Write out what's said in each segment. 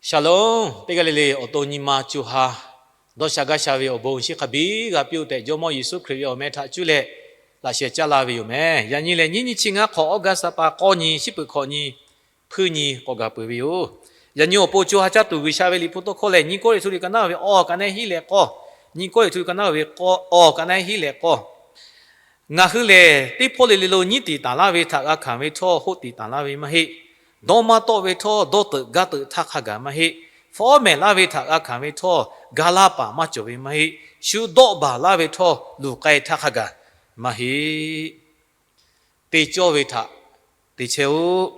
Shalom, teˇ g'aˇ le le awˬ to nyi ma co ha dawˇ sha gaˇ sha ve awˬ bon chi hk'a biˇ g'a piˇ-oˆ tehꞈ, Jawˇmawˇ Yeˍsuˆ Hkriꞈ ve awˬ meh htaꞈ cuˇ leh laꞈ sheh caˇ laˇ ve yoˬ meh. Yaꞈ nyi lehˬ, nyiˇ nyi chi ngaˇ hk'awꞈ August ha pa k'awˇ nyi, shiˉ peuˬ hkawꞈ nyi, hpuiˇ nyi k'awꞈ gaˬ peuˬ ve yoˬ. Yaꞈ nyi awˬ pon co ha caˇ tuˬ G'uiˬsha ve liꞈ hpu tawˇ hkawˇ lehˬ, Nyiˇ Kawˇrenˍhtuˆ liꞈ ka naˉ ve awˬ ka naˉ hiˉ leh k'awˇ, Nyiˇ Kawˇrenˍhtuˆ liꞈ ka naˉ ve awˬ ka naˉ hiˉ leh k'awˇ. Ngaˬ hui lehˬ, teˇ hpawˇ le le lo nyiˉ tiˍ taˍ laˇ ve htaꞈ g'a hkanˍ ve htawˇ, hoˆ tiˍ taˍ laˇ ve maˇ heˆ. Dawˇ maˇ tawˆ ve htawˇ, dawˇ teuꞈ gaˇ teuꞈ htaˇ hk'a gaˬ maˇ heˆ. Fawˉ mehˍ laˇ ve htaꞈ g'a hkanˍ ve htawˇ, ga laˇ paˍ maˇ cawˬ ve maˇ heˆ. Shu dawˆ baˬ laˇ ve htawˇ, luˬ k'ai htaˇ hk'a gaˬ maˇ heˆ. Te cawˇ ve htaꞈ te chehˇ-oˆ.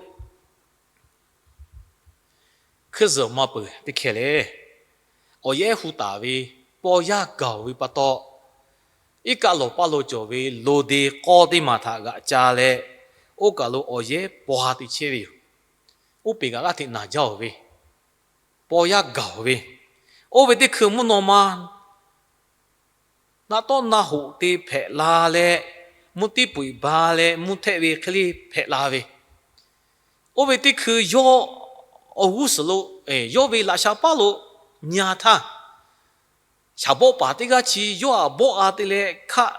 Hkuiˇ zuhˬ maˇ peuˬ teˇ hkeh lehˬ, awˬ yehˉ hu taˍ ve paw yaˇ gaˬ-oˬ ve pa taw, iˉ kaˆ lawˬ paˇ lo cawˬ ve lo de k'awˇ teˇ maˬ htaꞈ g'aꞈ ca leh, oˇ kaˬ lo awˬ yehˉ paw ha te chehˇ ve yoˬ. Oˇ peˬ kaꞈ g'aˇ hteꞈ naˬ jaˇ-oˬ ve paw yaˇ gaˬ-oˬ ve, oˇ ve teˇ hkui mvuhˇ naw ma naˆ tawˆ naˆ hoꞈ te hpehꞈ la leh, mvuhˇ tiˉ peu-eˬ ba leh mvuhˇ htehˆ ve hk'e le hpehꞈ la ve, oˇ ve teˇ hkui yawˇ awˬ g'uˇ suhˍ lo, yawˇ ve laꞈ sha paˉ lo nyi-a htaˇ, shaˍ bawˆ paˍ teˇ g'aˇ chi yawˇ htaꞈ bawˆ-a te leh hkaˆ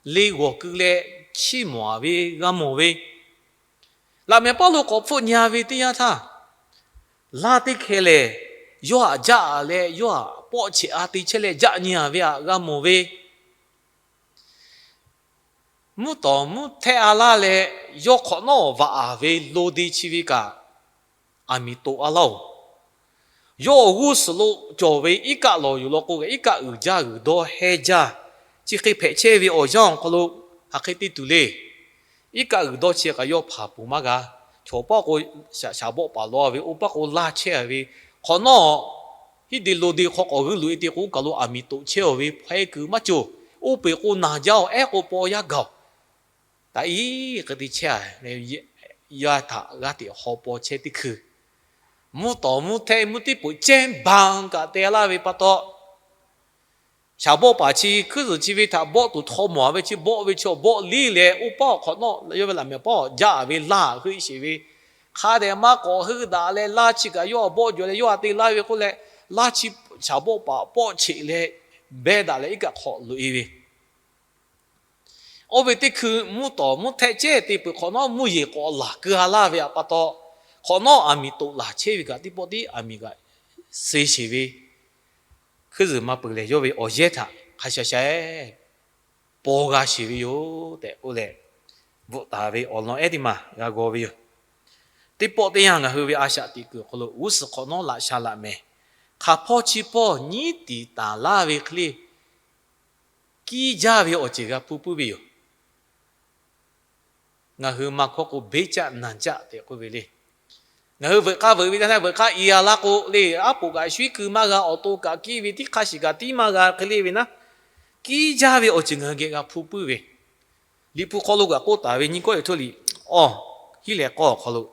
le g'awˬ keu leh chiˇ mawˬ-a ve g'a mawˬ ve, laꞈ mehˍ paˉ lo k'awꞈ hpfuhˆ nyi-a ve teˇ yanˇ htaˇ, laˇ teˇ hkeh lehˬ, yawˇ htaꞈ jaˆ-a leh yawˇ htaꞈ pawˆ cheꞈ-a te chehˇ leh jaˆ nyi-a ve htaꞈ g'a mawˬ ve, mvuhˇ tawˍ mvuhˇ htehˆ-a laˇ leh, yawˇ hk'awꞈ nawˉ vaꞈ-a ve lo de chi ve kaꞈ, aˬ miˍ toꞈ-a laˇ-oˬ. Yawˇ awˬ g'uˇ suhˍ lo cawˬ ve iˉ kaˆ lawˬ yuˬ law k'o, iˉ kaˆ uiˍ jaˇ g'uiˬ dawˇ hehnˇ jaˇ, chi hk'e hpehꞈ chehˇ ve awˬ yanˇ awˬ hk'aw lo hk'aˬ hk'e te tuˬ le. Iˉ kaˆ g'uiˬ dawˇ chi kaꞈ yawˇ hpaˍ peuˬ maˇ g'a. Chaw paˇ k'o, shaˍ bawˆ paˍ lawˬ-a ve, oˇ paˇ k'o laˇ chehˇ-a ve, hk'awꞈ nawˉ hiˉ de lo de hk'aw k'awꞈ g'uiˇ loꞈ-e te k'o, oˇ kaˬ lo aˬ miˍ toꞈ chehˇ-a ve hpawehˇ kuiˬ maˇ cawˬ. Oˇ peˬ k'o naˬ jaˇ-oˬ, ehˉ k'o paw yaˇ gaˬ-oˬ. Taꞈ iˉ hk'e te chehˇ-a, yaˇ htaꞈ g'aˇ hteꞈ haw paw chehˇ teˇ hkui, mvuhˇ tawˍ mvuhˇ htehˆ mvuhˇ tiˉ peu-eˬ cehˇ baˬ kaꞈ te laˇ ve pa taw, shaˍ bawˆ paˍ chi hkuiˇ zuhˬ chi ve htaꞈ bawˆ tuˬ htaw mawˬ-a ve chi bawˆ ve chi bawˆ liˇ leh, oˇ paˇ awˬ hk'awꞈ nawˉ yawˇ ve laꞈ mehˍ paˇ jaˆ ve laˇ heuˆ sheˍ ve, hk'a dehꞈ maˇ k'awꞈ heuˆ daꞈ leh laˇ chi kaꞈ yawˇ htaꞈ bawˆ jaw leh yawˇ htaꞈ te laˇ ve k'oˆ leh, laˇ chi shaˍ bawˆ paˍ pawˆ cheꞈ leh, behˇ daꞈ leh iˉ kaˆ hk'awꞈ loꞈ-e ve, oˇ ve teˇ hkui mvuhˇ tawˍ mvuhˇ htehˆ cehˇ te peuˬ hk'awꞈ nawˉ mvuhˇ yeˬ k'awꞈ laˬ keu-a laˇ ve pa taw, hk'awꞈ nawˉ aˬ miˍ toꞈ laˬ chehˇ ve kaꞈ teˇ pawˆ tiˉ aˬ miˍ kaꞈ suh sheˍ ve, hkuiˇ zuhˬ maˇ peuˬ lehˬ, yawˇ ve awˬ yehˇ htaꞈ hk'a sha sha-eˬ paw g'a sheˍ ve yoˬ tehꞈ k'oˆ leh, bvuhꞈ taˍ ve awˬ lawn ehˉ teˇ maˬ g'a g'aw ve yoˬ. Teˇ pawˆ teˇ yanˇ ngaˬ hui ve a shaꞈ teꞈ kuiˬ awˬ hk'aw lo g'uˇ suhˍ hk'awꞈ nawˉ laꞈ sha laꞈ mehˍ, hk'aˬ hpawˇ chi hpawˇ nyiˉ tiˍ taˍ laˇ ve hk'e le, kiˇ jaˇ ve awˬ ceuˬ g'a hpu puiˉ ve yoˬ. Ngaˬ hui maˇ hkawˇ k'o, beˇ caˆ naˬ caˆ tehꞈ k'oˆ ve le. Ngaˬ hui veuꞈ k'aˇ veuꞈ ve teˇ htaˇ, veuꞈ k'aˇ i-a laˇ k'o le, aˉ poꞈ kaꞈ shuiˉ keu maˇ g'a, awˬ to kaꞈ kiˇ ve tiˉ hk'a shiˍ kaꞈ tiˉ maˇ g'a hk'e le ve naˉ, kiˇ jaˇ ve awˬ ceuˬ ngaˬ hui geh g'a hpu puiˉ ve, Liꞈ hpu hk'aw lo kaꞈ k'oˆ taˍ ve, Nyiˇ Kawˇrenˍhtuˆ liꞈ awˬ hiˉ leh k'awˇ awˬ hk'aw lo,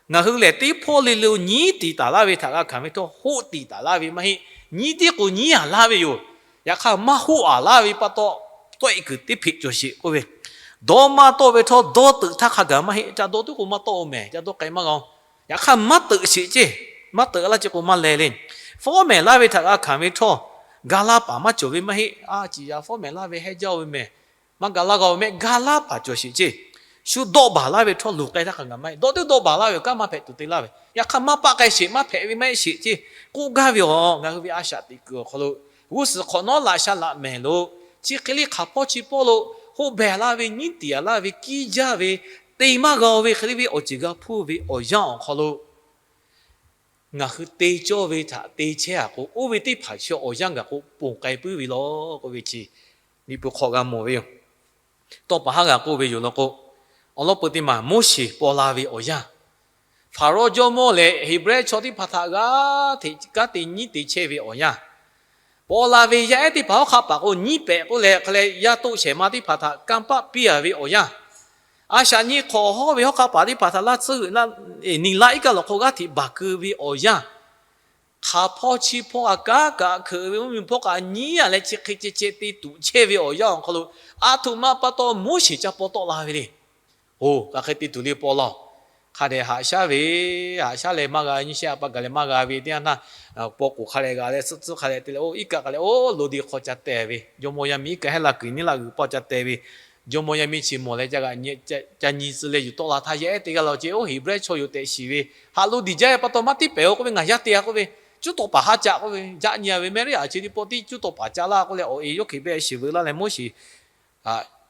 ngaˬ hui lehˬ teˇ hpawˇ le le lo nyiˉ tiˍ taˍ laˇ ve htaꞈ g'a hkanˍ ve htawˇ, hoˆ tiˍ taˍ laˇ ve maˇ heˆ. Nyiˉ tiˉ k'o nyiˉ-a laˇ ve yoˬ. Yaꞈ hk'aˇ, maˇ hoˆ-a laˇ ve pa taw, tawˆ-e kuiˬ teˇ hpeꞈ cawˬ sheˍ k'oˆ ve, dawˇ maˇ tawˆ ve htawˇ dawˇ teuꞈ htaˇ hk'a gaˬ maˇ heˆ. Ca dawˇ tuˉ k'o maˇ tawˆ-o mehˍ, ca dawˇ k'ai maˇ g'a-o. Yaꞈ hk'aˇ, maˇ teuꞈ sheˍ ceˇ. Maˇ teuꞈ laˇ ceˇ k'o maˇ leh le. Fawˉ mehˍ laˇ ve htaꞈ g'a hkanˍ ve htawˇ, ga laˇ paˍ maˇ cawˬ ve maˇ heˆ. A ciˍ yaꞈ fawˉ mehˍ laˇ ve hehnˇ jaˇ-o ve mehˍ. Maˇ ga laˇ g'a-o mehˆ, ga laˇ paˍ cawˬ sheˍ ceˇ. Shu dawˆ baˬ laˇ ve htawˇ luˬ k'ai htaˇ hk'a gaˬ maˇ heˆ. Dawˇ teˇ dawˆ baˬ laˇ ve awˬ kanˉ maˇ hpehꞈ tuˬ te laˇ ve. Yaꞈ hk'aˇ, maˇ paˆ k'ai sheˍ, maˇ hpehꞈ ve maˇ heˆ sheˍ ceˇ k'oˆ gaˇ ve yoˬ. Ngaˬ hui ve a shaꞈ teꞈ kuiˬ awˬ hk'aw lo, g'uˇ suhˍ hk'awꞈ nawˉ laꞈ sha laꞈ mehˍ lo, chi hk'e le hk'aˬ hpawˇ chi hpawˇ lo hoˆ behˬ laˇ ve, nyiˉ tiˍ-a laˇ ve, kiˇ jaˇ ve, te maˇ g'a-o ve hk'e le ve awˬ ceuˬ g'a hpuˇ ve awˬ yanˇ awˬ hk'aw lo, ngaˬ hui te cawˇ ve htaꞈ te chehˇ-a k'o, oˇ ve teˇ hpaˍ chi awˬ yanˇ gaˬ k'o ponˬ k'ai puiˉ ve law k'oˆ ve chi, Liꞈ hpu hk'aw g'a mawˬ ve yoˬ. Tawˇ pa haˉ g'a k'oˆ ve yoˬ law k'o, awˬ lawn peuˬ teˇ maˬ Moˉseˍ paw la ve awˬ yanˇ, Hpaˍrawˇ jawˇmawˇ lehˬ Heˍbrehˇ chaw teˇ hpaˍ htaꞈ g'aˇ hteꞈ kanˉ te nyiˉ te chehˇ ve awˬ yanˇ, paw la ve yaˇ ehˉ teˇ hpaˍ hawˉ hk'aˆ paˍ k'o nyiˉ pehꞈ k'oˆ leh hk'a leh, yaˇ toˆ shehˍ ma teˇ hpaˍ htaꞈ kanˇ paˆ piˇ-a ve awˬ yanˇ, a shaꞈ nyi hk'awꞈ hawˉ ve hawˉ hk'aˆ paˍ teˇ hpaˍ htaꞈ laˇ tsuhˇ g'uiˬ na, niˬ laˇ iˉ kaˆ lawˬ hk'aw g'aˇ hteꞈ baˬ keu ve awˬ yanˇ, hk'aˬ hpawˇ chi hpawˇ a kaˉ kaꞈ hkeuꞈ ve mvuhˇmiˬ hpawˇ kaꞈ nyiˉ-a leh chi hk'e ceh ceh te tuˬ chehˇ ve awˬ yanˇ awˬ hk'aw lo, a htoꞈ ma pa taw Moˉseˍ ca paw tawˆ la ve le. Oˬ, hk'aˬ hk'e te tuˬ le paw laˇ-oˬ. Hk'a dehꞈ haꞈ shaˉ ve, haꞈ shaˉ leh maˇ g'a nyi shehˆ a pa gaˬ leh maˇ g'a ve teˇ yanˇ htaˇ, paw k'oˍ hk'a deh g'a leh tsuhˆ tsuhˆ hk'a deh te leh, oˇ iˉ kaˆ k'a leh oˇ lo de hk'aw ca teh ve, jawˇmawˇ yaˇ miˇ iˉ kaˆ hehˉ la kuiˬ neˇ la g'uiˬ paw ca teh ve, jawˇmawˇ yaˇ miˇ chi mawˬ leh ca g'aꞈ nyi, ca nyi tcuh leh yuˬ tawˆ la htaˇ, yaˇ ehˉ teˇ g'aˇ la ce, oˇ Heˍbrehˇ chaw yoˬ tehꞈ shiˍ ve, haꞈ lo diˬ jaˇ ve pa taw maˇ tiˉ pehˍ-o k'oˆ ve, ngaˬ yaˇ te-a k'oˆ ve, cuˉ tawˍ paˍ haˉ ca k'oˆ ve, jaˆ nyi-a ve Mehˇriˆ aꞈ chi teˇ pawˆ tiˉ cuˉ tawˍ paˍ ca laˇ k'oˆ leh, awˬ e yawˇ hk'e behˆ shiˍ veu laˇ leh Moˉseˍ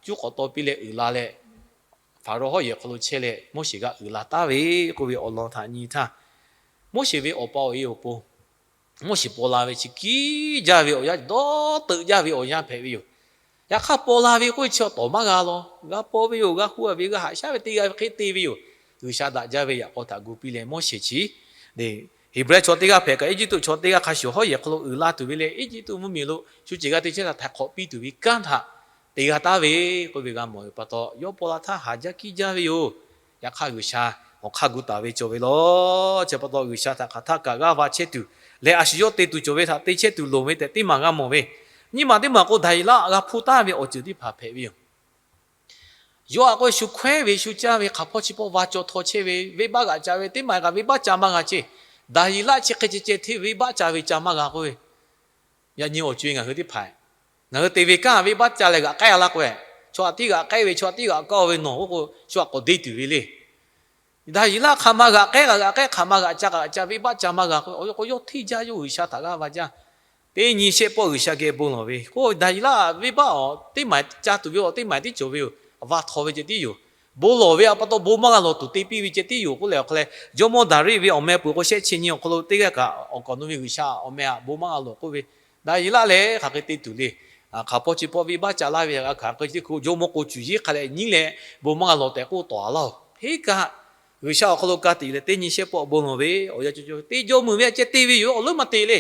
cuˉ k'awꞈ taw piˇ leh uiˍ la leh, Hpaˍrawˇ hawˉ yehˬ hk'aw lo chehˇ leh Moˉseˍ g'a uiˍ la taˉ ve k'oˆ ve awˬ lawn htaꞈ nyi htaˇ, Moˉseˍ ve awˬ pa awˬ e awˬ pon, Moˉseˍ paw la ve chi kiˉ jaˇ ve awˬ yanˇ, dawˇ teuꞈ jaˇ ve awˬ yanˇ hpehꞈ ve yoˬ. Yaꞈ hk'aˇ paw la ve k'oˆ ve chi awˬ tawˍ maˇ g'a law, g'a paw ve yoˬ, g'a hu-a ve, g'a haꞈ shaˉ ve, teˇ g'aˇ ve hk'e te ve yoˬ. G'uiˬsha daꞈ jaˇ ve yaꞈ k'aw htaꞈ gu piˇ leh Moˉseˍ chi Heˍbrehˇ chaw teˇ g'aˇ hpehꞈ kaꞈ Eˇjiˇtuꞈ chaw teˇ g'aˇ hk'a shuˍ hawˉ yehˬ hk'aw lo uiˍ la tuˬ ve leh, Eˇjiˇtuꞈ mvuhˇmiˬ lo shu ceˬ g'a te chehˇ htaꞈ htaiˍ hk'awꞈ piˇ tuˬ ve kanˉ htaꞈ te g'a taˉ ve k'oˆ ve g'a mawˬ ve pa taw, yawˇ paw la htaˇ haˍ jaˇ kiˇ jaˇ ve yoˬ. Yaꞈ hk'aˇ G'uiˬsha awˬ hk'aˇ gu taˍ ve cawˬ ve law. Chi pa taw G'uiˬsha htaꞈ hk'aˬ htaˇ kaꞈ g'aˇ va chehˇ tuˬ leh, a shu yawˇ te tuˬ cawˬ ve htaꞈ te chehˇ tuˬ loˍ ve tehꞈ teˇ maˬ g'a mawˬ ve. Nyiˇ maˬ teˇ maˬ k'o, Daˍyeˍlaˆ g'a hpuˇ taˍ ve awˬ ceuˬ teˇ hpaˍ hpehꞈ ve yoˬ. Yawˇ htaꞈ k'oˆ ve, shu hkawehˉ ve shu caˇ ve hk'aˬ hpawˇ chi hpawˇ va cawˬ htaw chehˇ ve, venˇbaˆ g'aꞈ ca ve, teˇ maˬ kaꞈ venˇbaˆ ca maˇ g'a chehˇ. Daˍyeˍlaˆ chi hk'e ceh ceh hteˇ venˇbaˆ ca ve ca maˇ g'a k'oˆ ve, yaꞈ nyi awˬ co-e ngaˬ hui teˇ hpaˍ, ngaˬ hui te ve kanˉ venˇbaˆ ca leh g'aꞈ k'ehˉ a laˇ k'o, chaw htaꞈ tiˉ g'aꞈ k'ehˉ ve, chaw htaꞈ tiˉ g'aꞈ kawˇ ve nawˬ k'oˆ k'o, shu htaꞈ k'awꞈ deˇ tuˬ ve le. Daˍyeˍlaˆ hk'aˬ ma g'aꞈ k'ehˉ g'aꞈ k'ehˉ, hk'aˬ ma g'aꞈ ca g'aꞈ ca, venˇbaˆ ca maˇ g'a k'o, awˬ lawn k'o yawˇ hteˇ jaˇ, yawˇ G'uiˬsha htaꞈ g'aˇ va jaˇ. Teˇ nyi shehˆ pawˆ G'uiˬsha geh bon lawˬ ve k'o, Daˍyeˍlaˆ venˇbaˆ aˬ teˇ maˬ ca tuˬ ve aˬ teˇ maˬ tiˉ cawˬ ve yoˬ. Va htaw ve ceh tiˉ yoˬ. Bon lawˬ ve a pa taw bon maˇ g'a lawˬ tuˬ te piˇ ve ceh tiˉ yoˬ k'oˆ leh, awˬ hk'a leh Jawˇmawˇ Daˍriˆ ve awˬ meh peuˬ k'o, shehˆ chi nyi awˬ hk'aw lo teˇ g'aˇ kaꞈ awˬ kaˍ awˬ nu ve G'uiˬsha awˬ meh htaꞈ bon maˇ g'a lawˬ k'oˆ ve, Daˍyeˍlaˆ lehˬ hk'aˬ hk'e te tuˬ le. Hk'aˬ hpawˇ chi hpawˇ venˇbaˆ ca laˇ ve a hkanˍ k'o, jawˇmawˇ k'o cuˬ yiˉ hk'a leh nyiˉ leh bon maˇ g'a lawˬ tehꞈ k'oˆ tawˍ a laˇ-oˬ. Hk'e kaꞈ G'uiˬsha awˬ hk'aw lo ka tiꞈ leh teˇ nyi shehˆ pawˆ bon lawˬ ve, awˬ yanˇ cawˇ cawˇ ve teˇ jawˇ meuꞈ ve a ceh te ve yoˬ. Awˬ leuˉ maˇ te le.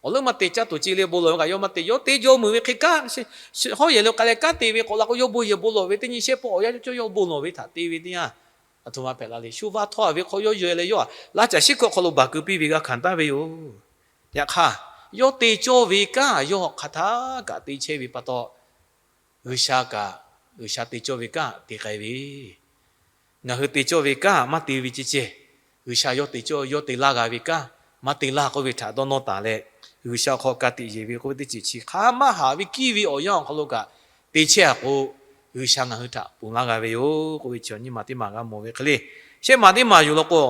Awˬ leuˉ maˇ te, caˇ tuˬ ce leh bon lawˬ ve kaꞈ yawˇ maˇ te. Yawˇ teˇ jawˇ meuꞈ ve hk'e kanˉ, hawˉ yehˬ lo k'ai leh kanˉ te ve k'awꞈ la k'o, yawˇ bon yehˬ bon lawˬ ve, teˇ nyi shehˆ pawˆ awˬ yanˇ cawˇ cawˇ yawˇ bon lawˬ ve htaꞈ te ve teˇ yanˇ, a htoꞈ ma hpehꞈ la le. Shu va htaw-a ve hk'aw yawˇ yaweh leh yawˇ htaꞈ laˇ caˬ shiˉ hkawꞈ hk'aw lo baˬ keu piˇ ve g'a hkanˍ taˍ ve yoˬ. Yaꞈ hk'aˇ, yawˇ te cawˇ ve kanˉ yawˇ hk'aˬ htaˇ kaꞈ te chehˇ ve pa taw, G'uiˬsha kaꞈ, G'uiˬsha te cawˇ ve kanˉ te k'ai ve, ngaˬ hui te cawˇ ve kanˉ maˇ te ve ceh ceh, G'uiˬsha yawˇ te cawˇ, yawˇ te laˇ g'a ve kanˉ maˇ te laˇ k'oˆ ve htaꞈ dawˇ nawˇ taˍ leh, G'uiˬsha awˬ hk'aw ka tiꞈ yeˬ ve k'oˆ ve teˇ ceuˬ chi hk'a maˇ haˍ ve kiˇ ve awˬ yanˇ awˬ hk'aw lo kaꞈ te chehˇ-a k'o, G'uiˬsha ngaˬ hui htaꞈ ponˬ laˇ g'a ve yoˬ k'oˆ ve chi nyiˇ maˬ teˇ maˬ g'a mawˬ ve hk'e le. Shehˆ maˬ teˇ maˬ yoˬ law k'o,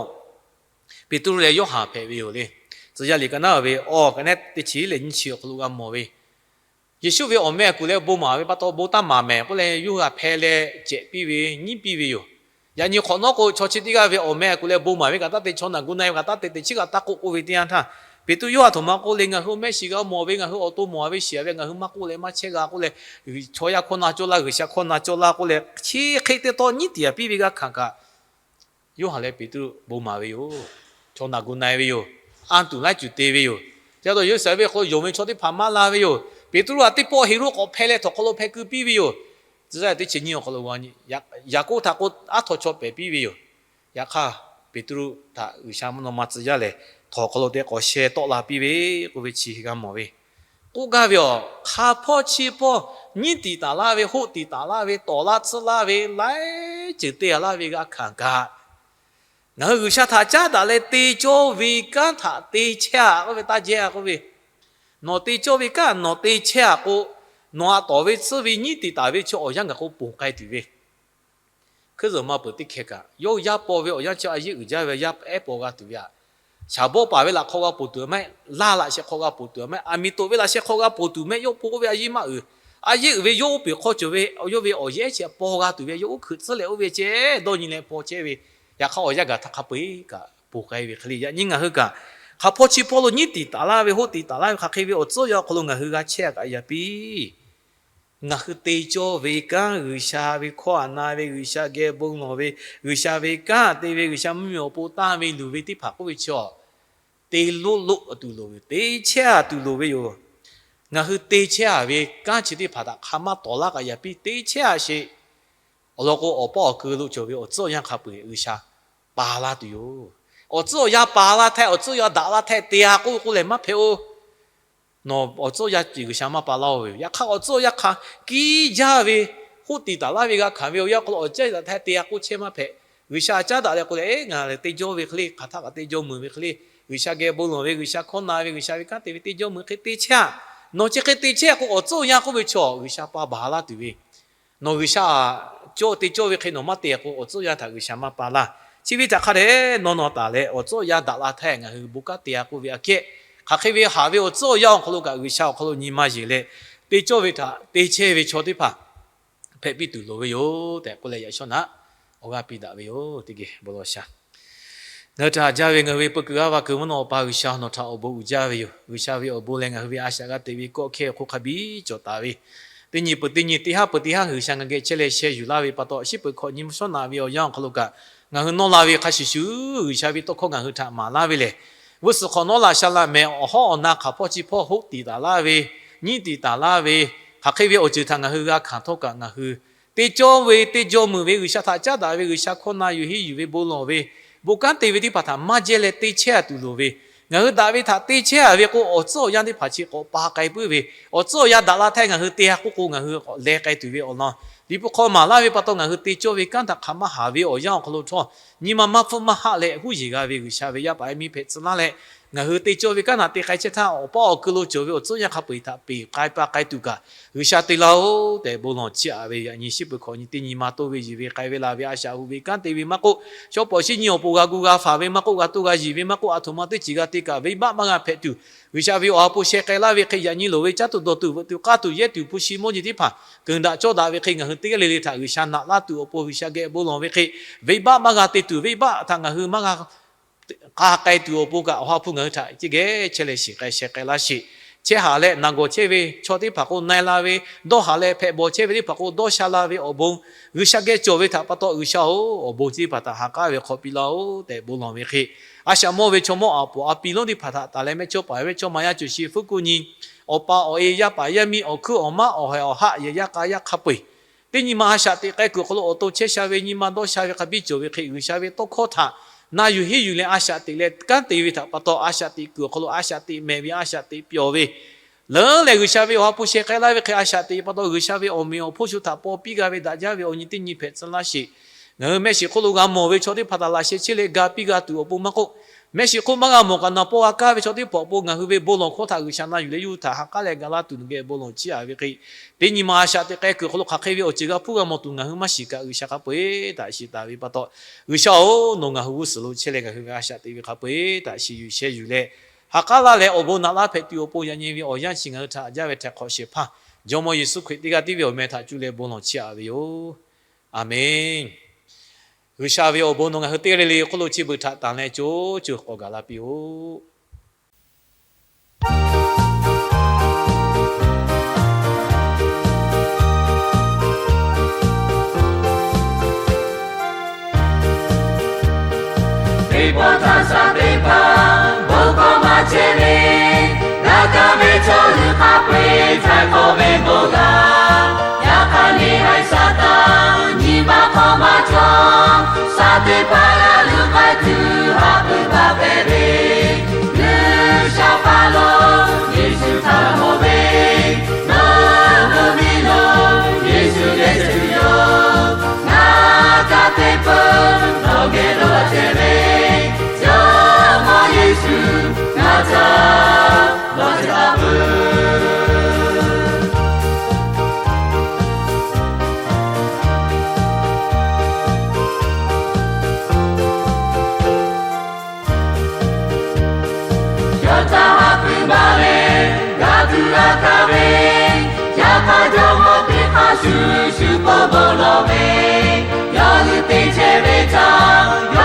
Peˍtruˆ leh Yoˇhanˬ hpehꞈ ve yoˬ le. Tcuh yaˇ liꞈ ka naˉ ve awˬ ka nehˉ teˇ chi leh nyiˇ chi awˬ hk'aw lo g'a mawˬ ve, Yeˍsuˆ ve awˬ meh kuˬ leh bon maˍ ve pa taw, bon taˇ maˍ mehˍ k'oˆ leh yawˇ hui htaꞈ hpeh leh cehꞈ piˇ ve, nyiˉ piˇ ve yoˬ. Yaꞈ nyi hk'awꞈ nawˉ k'o, chaw chi teˇ g'aˇ ve awˬ meh kuˬ leh bon maˍ ve kaꞈ taˇ te, chaw naˬ gu na-e ve kaꞈ taˇ te, teˇ chiˉ kaꞈ taˇ k'oˆ k'oˆ ve teˇ yanˇ htaˇ, Peˍtruˆ Yoˇhanˬ htoꞈ ma k'oˆ le, ngaˬ hui awˬ meh shiˍ g'a mawˬ ve, ngaˬ hui awˬ to mawˬ ve shiˍ ve ngaˬ hui maˇ k'oˆ leh maˇ chehˇ g'a k'oˆ leh, chaw yaˇ hkawˇ na cawˇ laˇ, G'uiˬsha hkawˇ na cawˇ laˇ k'oˆ leh, chi hk'e te taw nyiˉ tiˍ-a piˇ ve g'a hkanˍ kaꞈ, Yoˇhanˬ leh Peˍtruˆ bon maˍ ve yoˬ. Chaw naˬ gu na-e ve yoˬ. Anˇ tuˬ laiˉ cuˬ te ve yoˬ. Chi pa taw Yeˍruˆsaˍlehnˍ ve hk'aw lo yonˍ ve chaw teˇ hpaˍ maˇ la ve yoˬ. Peˍtruˆ htaꞈ teˇ pawˆ Heˍroˆ k'awꞈ hpeh leh htawnˍ hk'aw lo hpeh keu piˇ ve yoˬ. Tcuh yaˇ teˇ chi nyiˇ awˬ hk'aw lo, Yaˍkoˆ htaꞈ k'o aˉ htaw chaw pehˍ piˇ ve yoˬ. Yaꞈ hk'aˇ, Peˍtruˆ htaꞈ G'uiˬsha mvuhˇ naw ma tcuh yaˇ lehˬ, htawnˍ hk'aw lo te k'awꞈ sheh tawˆ la piˇ ve k'oˆ ve chi g'a mawˬ ve. K'oˆ gaˇ ve aˬ, hk'a hpawˇ chi hpawˇ nyiˉ tiˍ taˍ laˇ ve, hoˆ tiˍ taˍ laˇ ve, tawˍ laˇ tsuhˇ laˇ ve, laiˉ ceuˬ te-a laˇ ve g'a hkanˍ kaꞈ, ngaˬ hui G'uiˬsha htaꞈ caˉ daꞈ leh te cawˇ ve kanˉ htaꞈ te chehˇ-a k'oˆ ve taˇ jehˇ-a k'oˆ ve, nawˬ te cawˇ ve kanˉ nawˬ te chehˇ-a k'o, nawˬ htaꞈ tawˍ ve tsuhˇ ve nyiˉ tiˍ taˍ ve chi awˬ yanˇ gaˬ k'o ponˬ k'ai tuˬ ve, hkuiˉ zuhˬ maˇ peuˬ teˇ hkeh kaꞈ, yawˇ yaˇ paw ve awˬ yanˇ chi a yeˇ uiˍ jaˇ ve yaˇ ehˉ paw g'a tuˬ ve aꞈ, shaˍ bawˆ paˍ ve laꞈ hk'aw g'a ponˬ tuˬ mehˆ, laˇ laꞈ sheh hk'aw g'a ponˬ tuˬ mehˆ, aˬ miˍ toꞈ ve laꞈ sheh hk'aw g'a ponˬ tuˬ mehˆ, yawˇ paw k'oˆ ve a yeˇ maˇ uiˍ. A yeˇ uiˍ ve yawˇ oˇ peˬ hk'aw cawˬ ve yawˇ ve awˬ yehˉ chi paw g'a tuˬ ve, yawˇ oˇ hkui tcuhˉ leh oˇ ve ceh dawˇ nyi leh paw chehˇ ve, yaꞈ hk'aˇ awˬ yanˇ gaˬ htaˇ hk'a peu-eˬ kaꞈ ponˬ k'ai ve hk'e le. Yaꞈ nyi ngaˬ hui kaꞈ, hk'a hpawˇ chi hpawˇ lo nyiˉ tiˍ taˍ laˇ ve, hoˆ tiˍ taˍ laˇ ve hk'aˬ hk'e ve awˬ tcuhˉ awˬ yanˇ awˬ hk'aw lo ngaˬ hui g'a chehˇ-a kaꞈ yaꞈ piˇ. Ngaˬ hui te cawˇ ve kanˉ, G'uiˬsha ve hkawˇ htaꞈ na ve, G'uiˬsha geh bon lawˬ ve, G'uiˬsha ve kanˉ te ve, G'uiˬsha mvuhˇmiˬ awˬ pon tanˇ ve luˬ ve teˇ hpaˍ k'oˆ ve chi, te loˆ loˆ tuˬ loˍ ve, te chehˇ-a tuˬ loˍ ve yoˬ. Ngaˬ hui te chehˇ-a ve kanˉ chi teˇ hpaˍ htaꞈ hk'a maˇ tawˍ laˇ kaꞈ yaꞈ piˇ, te chehˇ-a sheˍ. Awˬ lawn k'o, awˬ paˇ awˬ keu lo cawˬ ve awˬ tcuhˉ awˬ yanˇ hk'a peu-eˬ G'uiˬsha paˍ la tuˬ yoˬ. Awˬ tcuhˉ awˬ yanˇ paˍ la htaˇ, awˬ tcuhˉ awˬ yanˇ daꞈ la htaˇ te-a k'oˆ k'oˆ lehˬ maˇ hpehꞈ-oˬ. Nawˬ awˬ tcuhˉ awˬ yanˇ G'uiˬsha maˇ pa laˇ-oˬ ve yoˬ. Yaꞈ hk'aˇ, awˬ tcuhˉ awˬ yanˇ hk'a kiˇ jaˇ ve, hoˆ tiˍ taˍ laˇ ve g'a hkanˍ ve awˬ yanˇ hk'aw lo awˬ tcuhˉ daꞈ htaˇ te-a k'oˆ chehˇ maˇ hpehꞈ. G'uiˬsha caˉ daꞈ leh k'oˆ leh, Eˉ, ngaˬ lehˬ teˇ jawˇ ve hk'e le, hk'aˬ htaˆ kaꞈ teˇ jawˇ meuˇ ve hk'e le, G'uiˬsha geh bon lawˬ ve, G'uiˬsha hkawˇ na ve, G'uiˬsha ve kanˉ te ve teˇ jawˇ meuˇ hk'e te chehˇ-a. Nawˬ chi hk'e te chehˇ k'o, awˬ tcuhˉ awˬ yanˇ k'oˆ ve chaw G'uiˬsha pa baˬ laˇ tuˬ ve, nawˬ G'uiˬsha cawˇ te cawˇ ve hk'e nawˬ maˇ te k'o, awˬ tcuhˉ awˬ yanˇ htaꞈ G'uiˬsha maˇ pa laˇ. Chi ve htaꞈ hk'a dehꞈ nawˇ nawˬ taˍ leh, awˬ tcuhˉ awˬ yanˇ daꞈ la htaˇ ngaˬ hui bon kanˉ te-a k'oˆ ve aꞈ kehˉ, hk'aˬ hk'e ve haˍ ve awˬ tcuhˉ awˬ yanˇ awˬ hk'aw lo kaꞈ G'uiˬsha awˬ hk'aw lo nyi ma yeˬ leh, te cawˇ ve htaꞈ te chehˇ ve chaw teˇ hpaˍ hpehꞈ piˇ tuˬ loˍ ve yoˬ tehꞈ k'oˆ leh, yaꞈ shawˉ naꞈ awˬ g'aˇ piˇ daꞈ ve yoˬ. Teˇ geh bon lawˬ sha. Ngaˬ hui htaꞈ haꞈ jaˇ ve ngaˬ hui ve peu kuiˬ g'aˇ va kuiˬ mvuhˇ naw Awˬ pa G'uiˬsha, nawˬ htaꞈ awˬ bon uiˍ jaˇ ve yoˬ. G'uiˬsha ve awˬ bon leh ngaˬ hui ve a shaꞈ g'a teꞈ ve kawˆ hkehˇ awˬ hk'oˆ hk'a biˇ cawˬ taˍ ve, teˇ nyi peuˬ teˇ nyi, teˇ haˉ peuˬ teˇ haˉ G'uiˬsha ngaˬ geh chehˇ leh sheh yuˬ laˇ ve pa taw, shiˉ peuˬ hkawꞈ nyi mvuhˇ shawˉ naꞈ ve awˬ yanˇ awˬ hk'aw lo kaꞈ ngaˬ hui nawˇ la ve hk'a shuˍ shuˍ, G'uiˬsha ve tawˇ hkawˇ ngaˬ hui htaꞈ maˍ laˇ ve lehˬ, g'uˇ suhˍ hk'awꞈ nawˉ laꞈ sha laꞈ mehˍ awˬ hawˉ awˬ na hk'aˬ hpawˇ chi hpawˇ hoˆ tiˍ taˍ laˇ ve, nyiˉ tiˍ taˍ laˇ ve, hk'aˬ hk'e ve awˬ ceuˬ htaꞈ ngaˬ hui g'a hkanˍ htawˇ kaꞈ, ngaˬ hui te cawˇ ve teˇ jawˇ meuˇ ve G'uiˬsha htaꞈ caˉ daꞈ ve, G'uiˬsha hkawˇ na yuˬ henˇ yuˬ ve bon lawˬ ve, bon kanˉ te ve teˇ hpaˍ htaꞈ maˇ jehˇ leh te chehˇ-a tuˬ loˍ ve, ngaˬ hui daꞈ ve htaꞈ te chehˇ-a ve k'o, awˬ tcuhˉ awˬ yanˇ teˇ hpaˍ chi k'awꞈ pa k'ai puiˉ ve, awˬ tcuhˉ awˬ yanˇ daꞈ la htaˇ ngaˬ hui te-a k'oˆ k'o, ngaˬ hui k'awꞈ leh k'ai tuˬ ve awˬ lawn, Liꞈ hpu hk'aw maˍ laˇ ve pa taw, ngaˬ hui te cawˇ ve kanˉ htaꞈ hk'aˬ maˇ haˍ ve awˬ yanˇ awˬ hk'aw lo htawˇ, nyi ma maˇ hpfuhˇ maˇ haˆ leh huˉ yeˬ g'a ve G'uiˬsha ve yaˇ paˍ yaˇ miˇ hpehꞈ tcuh laˇ leh, ngaˬ hui te cawˇ ve kanˉ htaꞈ te k'ai chehˇ htaˇ, awˬ paˇ awˬ keu lo cawˬ ve awˬ tcuhˉ yanˇ hk'a peu-eˬ htaꞈ peˬ k'ai pa k'ai tuˬ kaꞈ, G'uiˬsha te laˇ-oˬ tehꞈ bon lawˬ chiˇ aꞈ ve, yaꞈ nyi shiˉ peuˬ hkawꞈ nyi teˇ nyi ma toˇ ve yiˬ ve k'ai ve la ve a shaꞈ hu ve kanˉ te ve maˇ k'oˆ, shaw pawˍ shiˉ nyi awˬ pon g'a gu g'a faˍ ve maˇ k'oˆ, g'a toˇ g'a yiˬ ve maˇ k'oˆ, aˬ htoꞈ ma teˇ ceuˬ g'a te kaꞈ, venˇbaˆ maˇ g'a hpehꞈ tuˬ, G'uiˬsha ve awˬ ha hpu sheh k'ai laˇ ve hk'e yaꞈ nyi loˍ ve caˉ tuˬ dawˬ tuˬ veuꞈ tuˬ k'aˇ tuˬ yehˇ tuˬ hpu shi mawˇ nyi teˇ hpaˍ keunˍ daꞈ cawˇ daꞈ ve hk'e, ngaˬ hui teˇ g'aˇ le le htaꞈ G'uiˬsha naꞈ laˇ tuˬ awˬ pon, G'uiˬsha geh bon lawˬ ve hk'e, venˇbaˆ maˇ g'a te tuˬ, venˇbaˆ htaꞈ ngaˬ hui maˇ g'a k'a k'ai tuˬ awˬ pon kaꞈ, awˬ ha hpu ngaˬ hui htaꞈ teˇ geh chehˇ leh shiˍ k'ai sheh k'ai laˇ sheˍ. Chehˇ haˍ leh naˬ gawˬ chehˇ ve chaw teˇ hpaˍ k'o na-e la ve, dawˇ haˍ leh hpehꞈ bawˬ chehˇ ve teˇ hpaˍ k'o dawˇ sha la ve awˬ bon, G'uiˬsha geh cawˬ ve htaꞈ pa taw, G'uiˬsha-oˬ, awˬ bon chi teˇ hpaˍ htaꞈ ha k'aˉ ve hk'aw piˇ laˇ-oˬ tehꞈ bon lawˬ ve hk'e, a shaꞈ mawˇ ve chaw mawˇ aˬ poˍ a pi lonˉ teˇ hpaˍ htaꞈ taˍ leh mehˇchawˇ paˍ mehˇchawˇma yaˇ cawˬ shi hpfuhˇ kuˆ nyi, awˬ pa awˬ e yaˇ paˍ yaˇ miˇ awˬ hkuiˉ awˬ maˉ awˬ haiˬ awˬ haˆ yehˬ yaˇ k'a yaˇ hk'a peu-eˬ teˇ nyi ma a shaꞈ teꞈ k'ai kuiˬ awˬ hk'aw lo awˬ to chehˇ sha ve nyi ma dawˇ sha ve hk'a biˇ cawˬ ve hk'e, G'uiˬsha ve tawˇ hkawˇ htaꞈ na yuˬ henˇ yuˬ leh a shaꞈ teꞈ leh kanˉ te ve htaꞈ pa taw, a shaꞈ teꞈ kuiˬ awˬ hk'aw lo a shaꞈ teꞈ mehˍ ve, a shaꞈ teꞈ pyawˬ ve, leuˉ lehˬ G'uiˬsha ve awˬ ha hpu sheh k'ai laˇ ve hk'e a shaꞈ teꞈ pa taw, G'uiˬsha ve awˬ meꞈ awˬ hponˇ shu htaꞈ paw piˇ g'a ve daꞈ jaˇ ve awˬ nyi teˇ nyi hpehꞈ tcuh laˇ sheˍ. Ngaˬ hui mehˆ shiˍ hk'oˆ lo g'a mawˬ ve chaw teˇ hpaˍ htaꞈ laꞈ sheh chehˇ leh ga piˇ g'a tuˬ awˬ pon maˇ k'oˆ, mehˆ shiˍ hk'oˆ maˇ g'a mawˬ kaꞈ naˬ paw g'a kaˇ ve chaw teˇ hpaˍ awˬ pon ngaˬ hui ve bon lawˬ hkawˇ htaꞈ G'uiˬsha na yuˬ leh yawˇ hui htaꞈ ha k'aˉ leh ga laˇ tuˬ nawˬ geh bon lawˬ chiˇ aꞈ ve hk'e, teˇ nyi ma a shaꞈ teꞈ k'ai kuiˬ awˬ hk'aw lo hk'aˬ hk'e ve awˬ ceuˬ g'a hpuˇ g'a mawˬ tuˬ ngaˬ hui maˇ shiˍ kaꞈ, G'uiˬsha hk'a peu-eˬ htaꞈ shiˍ taˍ ve pa taw, G'uiˬsha-oˬ, nawˬ ngaˬ hui g'uˇ suhˍ lo chehˇ leh ngaˬ hui ve a shaꞈ teꞈ ve hk'a peu-eˬ htaꞈ shiˍ yuˬ sheh yuˬ leh, ha k'aˉ laˇ leh awˬ bon naꞈ laˇ hpehꞈ tuˬ awˬ pon yaꞈ nyi ve awˬ yanˇ chi ngaˬ hui htaꞈ jaˇ ve htaiˍ hk'awꞈ shehˍ hpaˇ Jawˇmawˇ Yeˍsuˆ Hkriꞈ teˇ g'aˇ tiˉ ve awˬ meh htaꞈ cuˇ leh bon lawˬ chiˇ aꞈ ve yoˬ. Aˬmenˍ. G'uiˬsha ve awˬ bon nawˬ ngaˬ hui teˇ g'aˇ le le hk'oˆ lo chi beuꞈ htaꞈ tanˬ leh co co k'awꞈ gaˬ la piˇ-oˆ. Teˇ pawˆ htaˇ shaˍ teˇ hpaˍ bon hkawˇ maˇ chehˇ ve, g'a kaˇ ve chaw hui hk'a peu-eˬ htaiˍ hk'awꞈ ve bon g'a. Yaꞈ hk'aˇ, neˇ haiˬ Saˍtanˍ nyi ma hk'awꞈ maˇ cawˬ. Shaˍ teˇ hpaˍ g'a luˬ k'ai tuˬ haꞈ pui baˬ hpehꞈ ve, G'uiˬsha hpaˇ lo Yeˍsuˆ htaꞈ mawˬ ve, nawˬ hui miˬ lo Yeˍsuˆ geh chehˇ tuˬ yoˬ. Ngaˬ ca te peuˬ nawˬ geh lo chehˇ ve, Jawˇmawˇ Yeˍsuˆ ngaˬ ca lawˬ chehˇ taˍ peuˬ. Yawˇ htaꞈ haꞈ pui baˬ leh g'a tuˬ g'a kaˇ ve, yaꞈ hk'aˇ Jawˇmawˇ teˇ hk'aˇ shuˍ shuˍ k'oˆ bon lawˬ ve, yawˇ hui te chehˇ ve htaꞈ